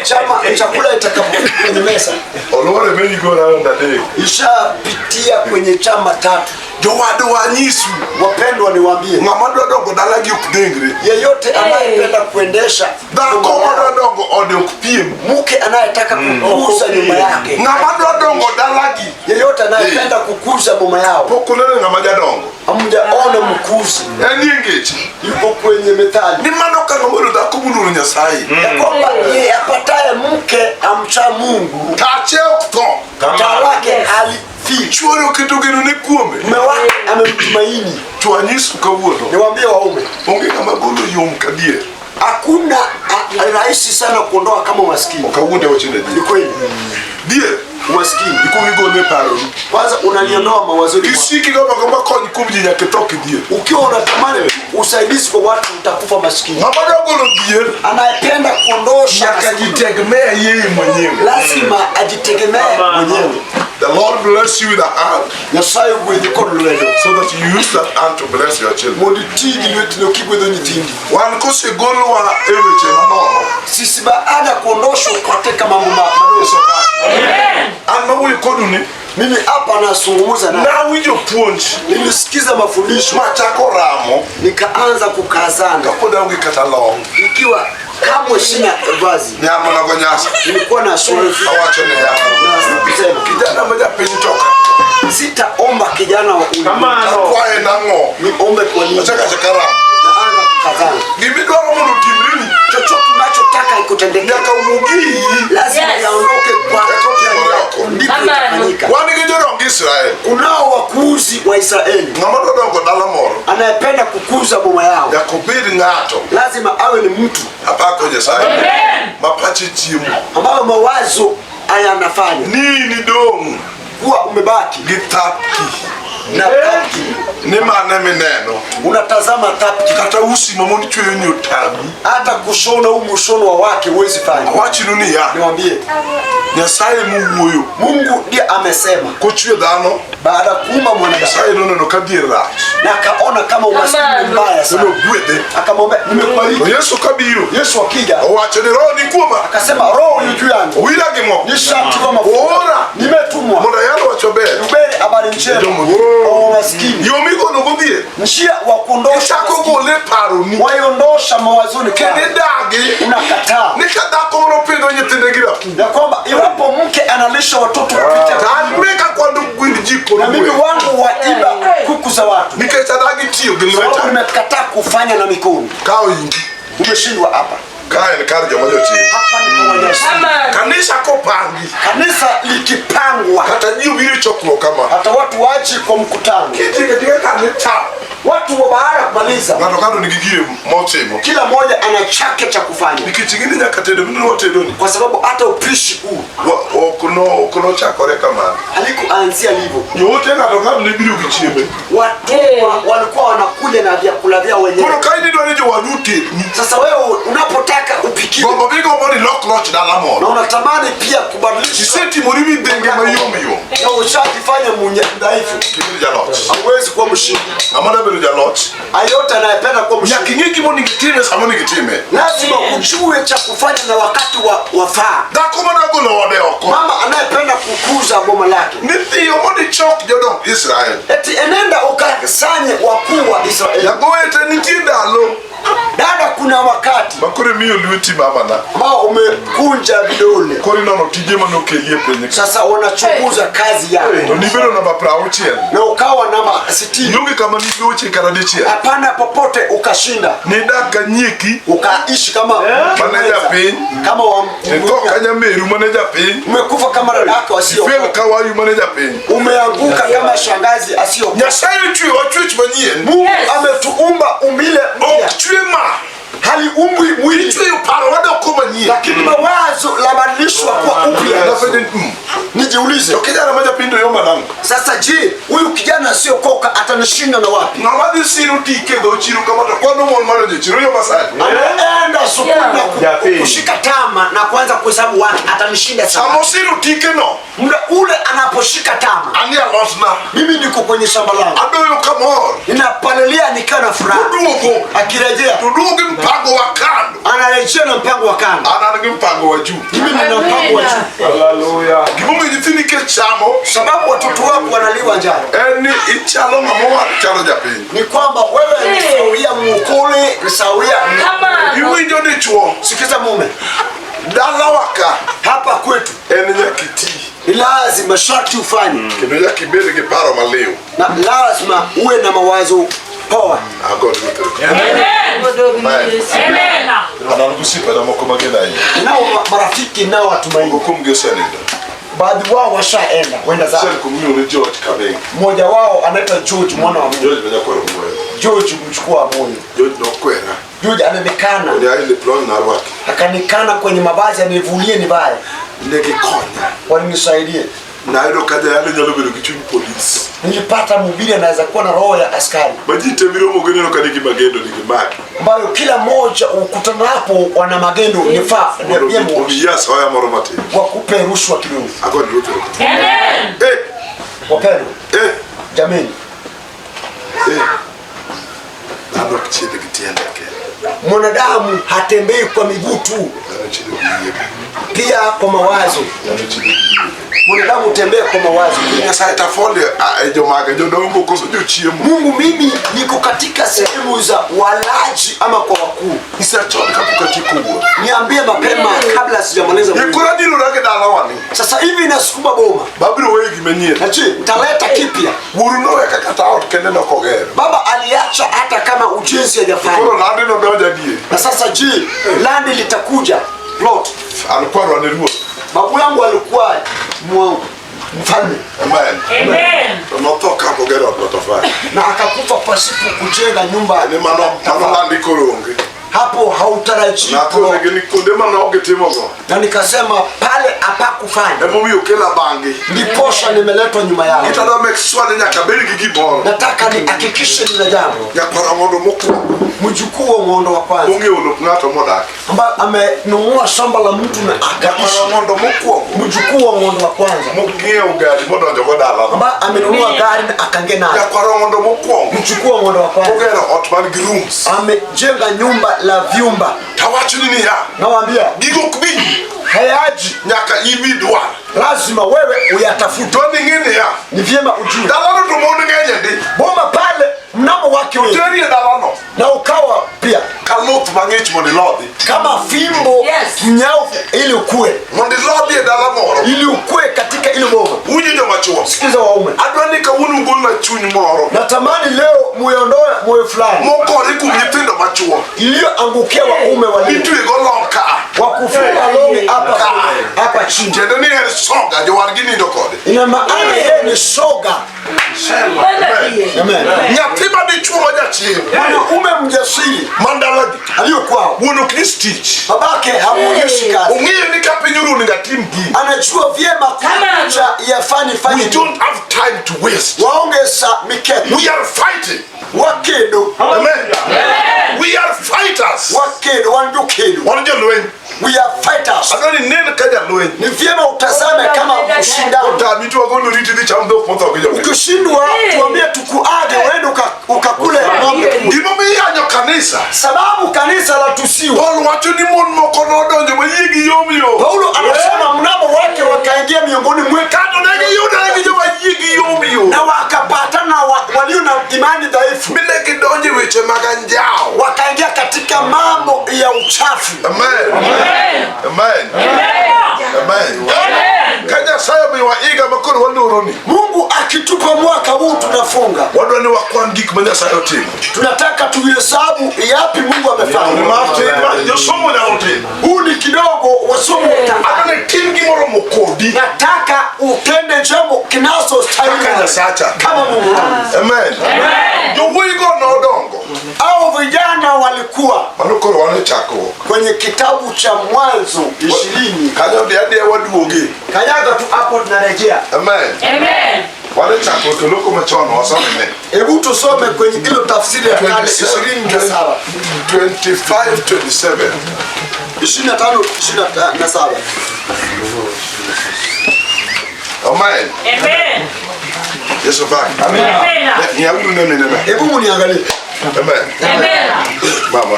chama chakula itakapofika kwenye mesa
Olwore merry go round adek.
ishapitia kwenye chama tatu.
Jowadwa anyisu.
Wapendwa, niwaambie,
Ng'ama dwa dongo dalagi ok dengre.
yeyote anayependa kuendesha
Dhako
nyumba
madwa
yao,
dongo ode ok piem.
mke anayetaka kukuza nyumba yake,
Ng'ama dwa dongo dalagi
yeyote anayependa kukuza boma yao,
pok uneno ng'ama jadongo.
hamjaona mkuzi
En nie ngeche.
yuko kwenye methali
Ni mano ka ng'ama oyudo dhako moluoro Nyasaye.
ya kwamba yeye apataye mke amcha Mungu
Tache ok tho.
taa lake halifi.
Chuore oketo genone kuome.
Mume wake amemtumaini.
To anyisu kawuono.
Niwaambie waume,
Onge ng'ama golo yom ka dier.
hakuna rahisi sana kuondoa kama umaskini.
Ok awuonde wachno
Ni
adier.
kweli,
Dier
umaskini
ikuongo igole e paroni.
kwanza unaliondoa mawazoni mwako.
Kisiki gombo agomba kony kuom ji nyaka itho kidhier.
Ukiwa unatamani usaidizi kwa watu utakufa maskini.
Ng'ama dwa golo dhier
Anayependa kuondosha
nyaka
maskini
jitegemea yeye mwenyewe.
lazima ajitegemee mwenyewe.
The Lord bless you with a hand
Nyasaye ogwedhi kod lwedo
so that you use that hand to bless your children.
Mondo iti gi lwetino kigwedho nyithindi.
Wan kosegolwa e weche manono.
Sisi baada ya kuondoshwa katika mambo madogo.
An mawuoyo kodu ni
Mimi hapa nazungumza na
nawinjo puonj
nilisikiza mafundisho
machako ramo
nikaanza kukazana
kapod aonge kata long
nikiwa kamwe sina vazi,
nyamo nago nyasa
nilikuwa na suruali
awacho niya
na kusema
kijana ma japiny toka
sitaomba kijana wa ulimwengu,
akwaye nang'o
niombe kwa nini?
achako achaka ramo
Naanza kukazana,
gimidwaro mondo otimreni
chochote unachotaka ikutendekee
nyaka umugiyi
lazima
Yes.
yaondoke kwa
Eka otimore oko.
ndipo itafanyika.
Wan gi jodong Israel
Kunao wakuzi wa Israeli
ng'ama dwa dongo dala moro
anayependa kukuza boma yao,
nyaka obed ng'ato
lazima awe ni mtu
apako Nyasaye ma pache chiemo
ambayo mawazo haya anafanya
ni nidong'
kuwa umebaki
gi thapki
na tapki,
ni mane mineno
unatazama tapki,
kata usi ma mon chweyo ni otami
hata kushona huu mshono wa wake huwezi fanya.
awachnu niya
Niwaambie,
Nyasaye mowuoyo
Mungu ndiye amesema
kochwe dhano
baada ya kuumba mwanadamu
Nyasaye noneno ka dhier rach
na akaona kama umaskini ni mbaya sana,
nogwedhe
akamwambia
to
nimekubariki.
Yesu kabiro
Yesu akija
owacho ni roho ni kuoma
akasema roho yu juu yangu,
owira gi mo
nishatiwa mafuta,
oora
nimetumwa
mondo ayal wach maber
hubiri habari njema kwa maskini,
yo migolo godhier
njia wa kuondosha
ichako
maskini,
gole paroni
waiondosha mawazoni
kendo
kwao,
idagi
unakataa
ni ka dhako moro pidho nyithinde gi rapur
ya kwamba iwapo mke analisha watoto kupitia
to an meka kwando gwind ji
na
kod
mimi
gwen
wangu waiba kuku za watu,
nikech adagi tiyo gi
sababu
lweta
nimekataa kufanya na mikono.
ka oingi
Umeshindwa hapa
ka en kar joma jochir
hapa, ni kwa Yesu.
Kanisa kopangi
Kanisa likipangwa,
kata ji obiro e chokruok kama
hata watu waji kwa mkutano,
kitieko atika kanisa
watu wa baada ya kumaliza,
ng'ato ng'ato nigi gire motimo
kila mmoja ana chake cha kufanya,
nikech ing'e ni nyaka tedo mineno watedoni
kwa sababu hata upishi huu
ok nochakore kamano
halikuanzia livyo.
joote ng'ato ng'ato ne biro gi chiembe
Watu walikuwa wanakuja na vyakula vyao wenyewe.
koro ka in idwa ni jowadu otedni
Sasa wewe unapotaka upikiwe
gombo migombo ni lok loch dala
na
moro
unatamani pia kubadilisha
isetimori midhenge mayom yom
na ushajifanya mwenye mdhaifu,
kibedo jaloch
hauwezi kuwa mshindi.
ng'ama dwa bedo jaloch
Ayote anayependa kuwa
nyaka
mshindi
ing'e gima onego itime sama onego itime
lazima ujue cha kufanya na wakati wa wafaa.
dhako madwa golo ode oko
Mama anayependa kukuza boma lake,
ni dhiyo mondo ichok jodong Israel
eti enenda ukasanye wakuu wa Israeli.
jagowete nitie ndalo
Dada, kuna wakati
ma koro imiyo lweti mamana
ambao umekunja vidole,
koro inono tije manokelie piny ka
sasa wanachunguza kazi yako
to nibedo namba 60
na ukawa namba 60,
ionge kama nigoche kata dichiel
hapana popote ukashinda,
nidak ka nyieki
ukaishi kama
mane japiny
kama wa
itho ka nyameru mane japiny
umekufa kama dada yako
ifel
asiyo,
ka wayu mane japiny
umeanguka kama shangazi asiyo.
Nyasaye ochweyowa chwech manyien
Mungu ametuumba umbile mpya,
ok chwe ma
haliumbwi mwili,
ichweyo paro wadoko manyien
lakini mawazo labadilishwa kuwa upya.
Napenjo
Nijiulize
to kijana ma japiny to yomba nang'o
sasa, je, huyu kijana asiyokoka atanishinda na wapi?
ng'ama dhi siro tike e dho chiro kama to kwano mon madonjo e chiro yomba sani
Anaenda sokoni na
Japiny.
kushika tama na kuanza kuhesabu watu, atanishinda sana.
sama osiro tike no
Muda ule anaposhika tama,
anie alotna
mimi niko kwenye shamba langu,
adoyo kamor
ninapalilia nikiwa na furaha.
oduogo
Akirejea
to duogo gi mpango wa kando
anarejea na mpango wa kando,
an an gi mpango wa juu
mimi nina mpango wa juu,
Hallelujah.
gimomiyo nyithindi kech chamo
sababu watoto wako wanaliwa njaa.
en ni ichalo ng'ama owar chalo japiny
Ni kwamba wewe ni sawia mukuli, ni sawia.
iwinjo dichuo
Sikiza mume,
dalawa ka
hapa kwetu
en nyaka iti
ni lazima sharti ufanye
kendo nyaka ibed gi paro maliw
na lazima uwe na mawazo poa.
Agoni Amen. An gosiepena moko mageno ahinya
Nao marafiki nao watumaini,
moko kuomgi osenindo
baadhi wao washaenda wenda zao.
achiel kuom iluongo ni George Kabenga
Mmoja wao anaitwa George mwana wa Mungu,
George ma nyakwar Omuoyo
George mchukua moyo.
George nokwera
George amenikana,
ni ai leplon narwaki
akanikana kwenye mavazi anivulie nivae,
ne gikonya
walinisaidia.
Nayudo ka jayalo nyalo bedo gi chuny polis.
Nilipata mhubiri anaweza kuwa na roho ya askari
Ma ji te miromo go ineno ka nigi magendo nigi maki.
ambayo kila mmoja ukutanapo wana magendo nifaa
Mondo
niambie mmoja
omiyi asoya moro matin.
wakupe rushwa kidogo.
Agoni ruoth erokamano. Eh,
Wapendwa
eh,
jameni,
eh. Dhano ok chied gi tiende kende.
mwanadamu hatembei kwa miguu tu,
Dhano chiedo gi yie.
pia kwa mawazo.
Dhano chiedo gi yie.
Mwanadamu hutembea kwa mawazo.
Nyasaye tafoli e jomage jodongo koso jochiemo.
Mungu, mimi niko katika sehemu za walaji ama kwa wakuu.
Nyisa chon kapok atieko wuoth.
Niambie mapema kabla sijamaliza. Mungu.
Ikora dirora gi dalawani.
Sasa hivi nasukuma boma
Babiro weyo gimanyien.
na je, nitaleta kipya.
Wuoru nowe kaka ta ot kende nokogero.
Baba aliacha hata kama ujenzi hajafanya.
Koro landi nodonjo adier.
Na sasa je, landi litakuja plot.
An kwarwa ne ruoth.
Babu yangu alikuwa mfalme
Amen. To notho kapok ogero ot matofali.
na akakufa pasipo kujenga nyumba.
Ni mano mano landi koro onge.
Hapo hautarajii plot.
Nakonegi ni kuonde mane ok gitimogo.
Na nikasema pale hapakufanya,
Emomiyo okela bang'i.
ndiposha nimeletwa nyuma yao.
Itadwa make sure ni nyaka abed gi gimoro.
Nataka nihakikishe lile jambo.
Nyakwar Ong'ondo mokwongo
Mjukuu wa Ng'ondo wa kwanza
mong'iewo lop ng'ato modak.
ambaye amenunua shamba la mtu na
Nyakwar
akaishi.
Ong'ondo mokwongo
Mjukuu wa Ng'ondo wa kwanza
mong'iewo gari modonjo go dalano.
ambaye amenunua gari na akaingia nayo.
Nyakwar Ong'ondo mokwongo
Mjukuu wa Ng'ondo wa kwanza
mogero ot man gi rooms.
amejenga nyumba la vyumba.
Tawachoni niya,
Nawaambia
gigo ok bi
hayaji,
nyaka ibi dwar.
lazima wewe uyatafute.
To ning'e niya,
Ni vyema ujue
dalano to mon ng'eny ndi.
boma pale mnamo wake wewe
Teri e dalano
na ukawa pia
ka luth mang'ich mondo ilodhi.
kama fimbo
Yes.
mnyaufu, ili ukue,
Mondo ilodhi e dala moro.
ili ukue katika ile boma.
Uwinjo joma chuo.
Sikiza waume,
Adwa ni kawuono ugolna chuny moro
natamani leo muiondoe moyo fulani
mokore kuom nyithindo machuo
iliyoangukia waume walio
mitwego long ka
wakufunga longi hapa hapa chini.
tiende ni en soga jowadgi nindo kode.
Ina maana yeye ni shoga. Amen.
Nyathi ma dichuo ma jachir
Mwanaume mjasiri
mandalagi
aliyokwao
wuon ok nyis tich.
babake hamuonyeshi kazi,
Ong'eyo ni ka piny orumo onego atim gini.
anajua vyema kucha ya fani
We
fani
don't have time to waste.
waongeza miketo
We are fighting.
wakedo
Amen. We are fighters.
wakedo wanjukedo,
Wan jolweny.
we are fighters.
Adwa ni nen ka jalweny.
Ni vyema utazame kama ushindano.
Otami to wagolo riti dhi cham dhok motho gi jopiny.
Ukishindwa tuambie tukuage, uende ukakule ng'ombe.
Gimomiyo iyanyo kanisa.
Sababu kanisa la tusiwa.
Paul wacho ni mon moko nodonjo ma yiegi yom yom.
Paulo anasema mnamo wake wakaingia miongoni mwetu
Kato ne giyudore gi joma yiegi yom yom.
na wakapatana walio na imani dhaifu,
Mi ne gidonjo e weche mag anjawo.
wakaingia katika mambo ya uchafu.
Amen. Amen. Amen. Ka Nyasaye omiyowa higa ma koro waloroni.
Mungu akitupa mwaka huu tunafunga,
Wadwa ni wakwan gik ma Nyasaye otimo.
tunataka tuhesabu yapi Mungu amefanya.
Matin ma josomo nyalo timo.
Huu ni kidogo, wasomi watafanya.
Adwa ni tim gimoro kodi.
Nataka utende jambo kinachostahili
Kaka Nyasacha.
kama Mungu
Amen. Jowuoyigo nodongo.
au vijana walikuwa
Mano koro wan e chakruok.
kwenye kitabu cha Mwanzo 20
Kanyo dhi adhiya waduoge.
kanyaga tu hapo, tunarejea.
Amen. Wan e chakruok e loko machon wasome.
Hebu tusome kwenye ilo tafsiri ya kale 27
25 27.
25 27.
Amen. Yesu pak. Nyauru ne minena.
Hebu muniangalie.
Amen. Mama.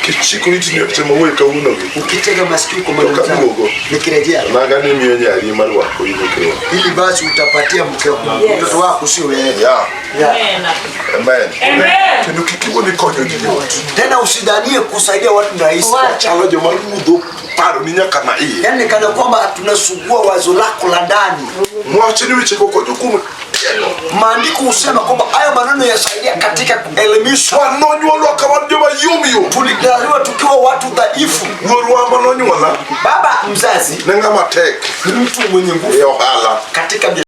Kichiko iti ni timo wuoyi kawuono gi.
Ukitega masikio kwa maneno
Toka
zangu,
duogo.
nikirejea
Maga ni miyo nyari mar rwako in ok
ili basi utapatia mke mtoto wako, sio wewe.
Yeah.
Yeah.
Amen. Kendo kik iwuo ni konyo ji yot.
Tena usidhanie kusaidia watu ni rahisi,
Chalo joma rudho paro ni nyaka ma iye.
yaani kana kwamba tunasugua wazo lako la ndani.
Mwacho ni weche go konyo kuom tiego.
Maandiko husema kwamba hayo maneno yasaidia katika kuelimisha.
Wan nonyuolwa ka wan joma yom yom.
Tulizaliwa tukiwa watu dhaifu.
Wuorwa manonyuola
Baba mzazi
ne ng'ama tek
ni mtu mwenye nguvu
e ohala.
katika biashara.